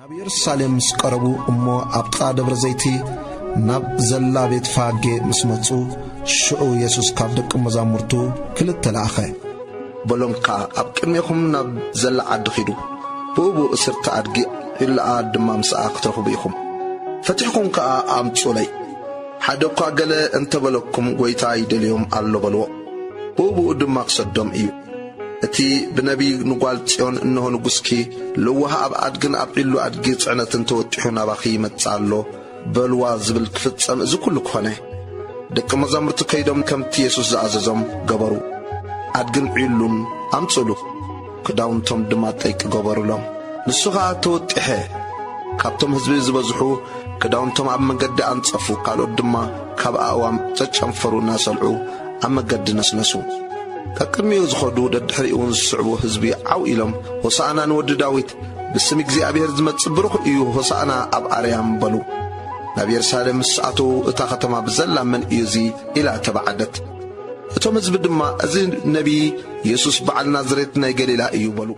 ናብ ኢየሩሳሌም ምስ ቀረቡ እሞ ኣብ ጥቓ ደብረ ዘይቲ ናብ ዘላ ቤት ፋጌ ምስ መጹ፣ ሽዑ የሱስ ካብ ደቂ መዛሙርቱ ክልተ ለኣኸ። በሎም ከኣ፣ ኣብ ቅድሜኹም ናብ ዘላ ዓዲ ኺዱ፣ ብእኡ እስርቲ ኣድጊ ዒላኣ ድማ ምስኣ ክትረኽቡ ኢኹም። ፈቲሕኩም ከኣ ኣምጹለይ። ሓደ እኳ ገለ እንተ በለኩም፣ ጐይታ ይደልዮም ኣሎ በልዎ። ብእኡ ድማ ክሰዶም እዩ። እቲ ብነቢይ ንጓል ጽዮን፣ "እንሆ ንጉስኪ፣ ለዋህ ኣብ ኣድግን ኣብ ዒሉ ኣድጊ ጽዕነትን ተወጢሑ ናባኺ ይመጽእ ኣሎ" በልዋ ዝብል ክፍጸም እዚ ኩሉ ክኾነ። ደቂ መዛሙርቲ ከይዶም ከምቲ የሱስ ዝኣዘዞም ገበሩ። ኣድግን ዒሉን ኣምጽሉ፣ ክዳውንቶም ድማ ጠይቂ ገበሩሎም። ንሱ ኸኣ ተወጢሐ። ካብቶም ህዝቢ ዝበዝሑ ክዳውንቶም ኣብ መንገዲ ኣንጸፉ፣ ካልኦት ድማ ካብ ኣእዋም ጨጨንፈሩ እናሰልዑ ኣብ መገዲ ነስነሱ። ቀቅድሚኡ ዝኸዱ ደድሕሪኡ እውን ዝስዕቡ ህዝቢ ዓው ኢሎም፣ "ሆሳዕና ንወዲ ዳዊት! ብስም እግዚኣብሔር ዝመጽእ ብሩኽ እዩ! ሆሳዕና ኣብ ኣርያም!" በሉ። ናብ የሩሳሌም ምስ ኣተዉ፣ እታ ኸተማ ብዘላ፣ "መን እዩ እዚ?" ኢላ ተባዓደት። እቶም ህዝቢ ድማ፣ "እዚ ነቢይ የሱስ በዓል ናዝሬት ናይ ገሊላ እዩ" በሉ።